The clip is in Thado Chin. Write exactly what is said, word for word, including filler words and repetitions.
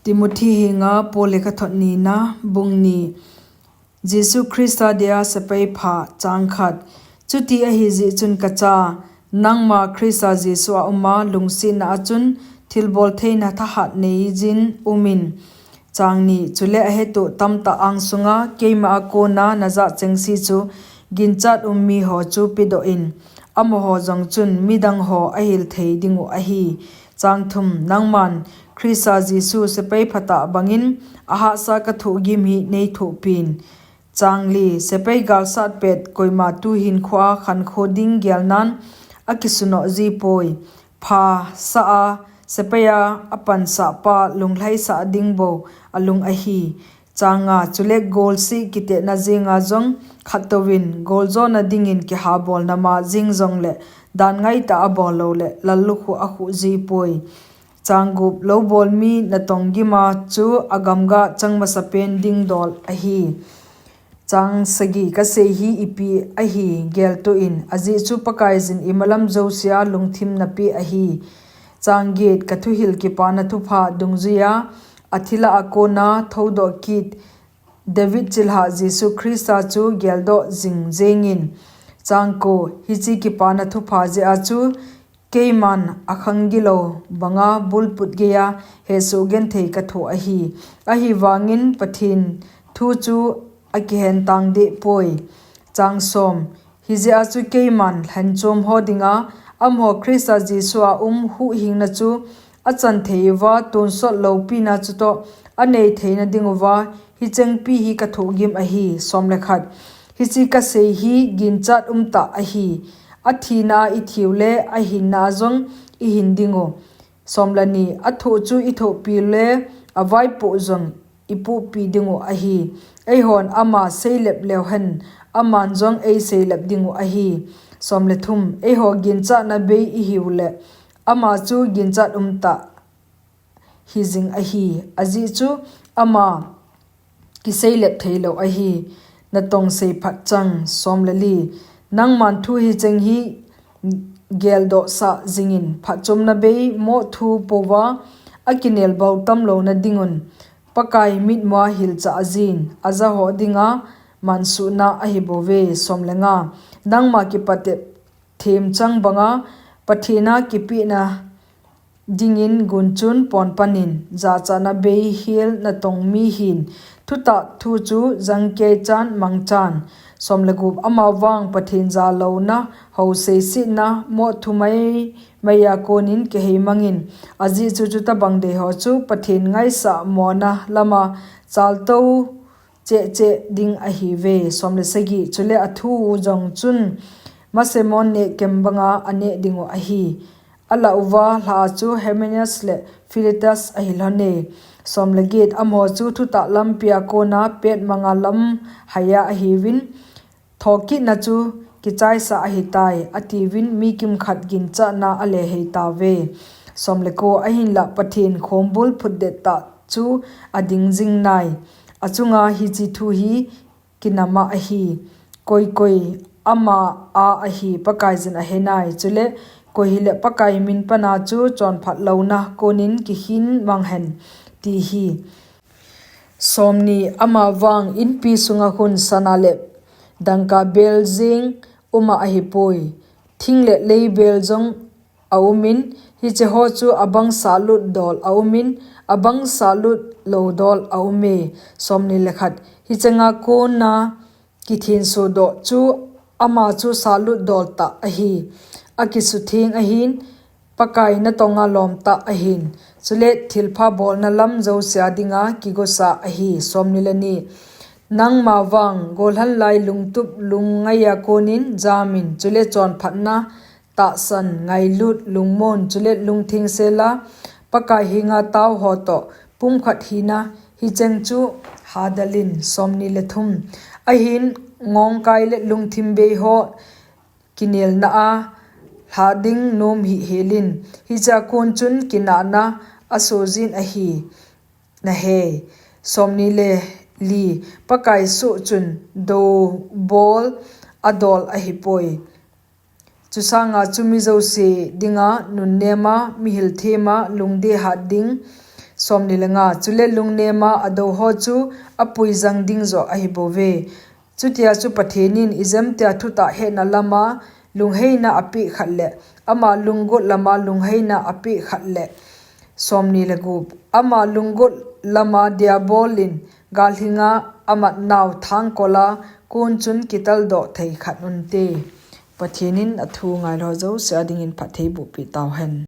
Timothy henga Paul lekhathot nina, bung ni. Jesu Christa dia sepai pha. Chang khat. Chuti ahi jeh chun kacha, nangma Christa Jesu a uma lungsetna a chun thilbol theina thahat neijin umin. Chang ni. Chule ahetuh tamtah angsunga keima a kona najah chengse chu ginchat um miho chu pedoh in, amaho jong chun midang ho ahil thei dingu ahi. Chang thum. Nangman Christa Jesu sepai phatah bangin ahahsa kathohgim hi neithohpin. Chang li. Sepai galsat pet koima tuhin khoa khankho ding gelnan akisunoh jipoi. Pha sa a sepai a apansah pa lunglhaisah ding bou alung ahi. Chang nga. Chule golse kitetna jenga jong khattouvin goljona dingin kihabolna ma jeng jongle dan ngaitah a bol loule lallukhuh akhuh jipoi. Chang gup. Loubol mi natong gima chu agamga chang masapen ding dol ahi. Chang sagi. Kasei hi ipi ahi geltoh in, ajeh chu Pakaiyin imalam jousea lungthim napeh ahi. Chang get. Kathuhil Kipana Thupha dungjuia athila a kona thoudoh kit David chilhah Jesu Christa chu geldoh jing jengin. Chang ko. Hiche Kipana Thupha jeh a chu keiman akhang gilou banga bulput geiya hesoh genthei kathoh ahi. Ahivangin Pathen thu chu akihen tang dehpoi. Chang som. Hijeh a chu keiman lhenchom ho dinga amaho Christa Jesu a um huhhingna chu achan theiuva tonsot loupina chutoh anei theina dinguva hichengpi hi kathohgim ahi. Som le khat. Hiche kasei hi ginchat umtah ahi. Athina a ithiu le ahinna a jong ihin dingu. Som le ni. Athoh chu ithohpi le avaipoh jong ipohpi dingu ahi. Eihon ama seilep leuhen aman jong eiseilep dingu ahi. Som le thum. Eiho ginchatna bei ihiu le ama chu ginchat umtah hijing ahi. Ajeh chu ama kiseilep theilou ahi. Natong seiphat chang. Som le li. Nangman thu hicheng hi geldohsah jingin phatchomna bei moh thu pouva akinel bou tamlouna dingun Pakai mitmua hilchah jin ajaho dinga mansuhna ahibouve. Som le nga. Nangma kipatep themchang banga Pathen a kipehna dingin gunchun ponpanin jachatna bei hel natong mihin thutah thu chu jangkeichan mangchan. Som le gup. Amavang Pathen jalouna houseisetna moh thu maimai a konin kiheimangin, ajeh chu chutobang deiho chu Pathen ngaisah mona lama chaltou chehcheh ding ahiuve. Som le sagi. Chule athu u jong chun masemon nehkem banga aneh dingu ahi. Alah uva lha a chu Hymenaeus le Philetus ahilhone. Som le get. Amaho chu thutah lampia kona petmanga lamhaiya ahiuvin, thokitna chu kichaisah ahitai atiuvin mi kimkhat ginchatna alehei tauve. Som le ko. Ahinla Pathen khombul phutdettah chu ading jingnai. Achunga hiche thu hi kinama ahi. Koikoi ama a ahi Pakaiyin ahenai. Chule koi hile Pakai min pana chu chonphat louna konin kikhin manghen, ti hi. Som ni. Amavang inpi sunga khun sana le dangka bel jeng uma ahipoi. Thing le lei bel jong aumin, hicheho chu abang sahlut dol aumin, abang sahlut lou dol aume. Som ni le khat. Hichenga kona kithensodoh chu ama chu sahlut dol tah ahi. Akisutheng ahin, Pakai natonga lomtah ahin, chule thilpha bolna lam jousea dinga kigosa ahi. Som ni le ni. Nangmavang golhan lai lungtup lungngaiya konin jamin, chule chonphatna tahsan, ngailut, lungmon, chule lungthengsela Pakai henga taoho toh pumkhat hina hicheng chu hadelin. Som ni le thum. Ahin ngongkai le lungthim beiho kinelna a lhah ding nom hih helin, hichea kon chun kinahna asojin ahi. Nahei. Som ni le li. Pakai soh chun doubol adol ahipoi. Chusanga chu mi jouse dinga nunnema, mihil thema, lungdehat ding, Chule lungnema adouho chu apuijang dingjoh ahibouve. Chutia chu Pathenin ijemtia thutah hetna lama lungheina apeh khatle, ama lunggot lama lungheina apeh khatle, ama lunggot lama Diabolin galhinga amatnau thangkola kon chun kitaldoh thei khat unte. Pathenin athu ngailho jouse adingin phatthei bohpeh tauhen.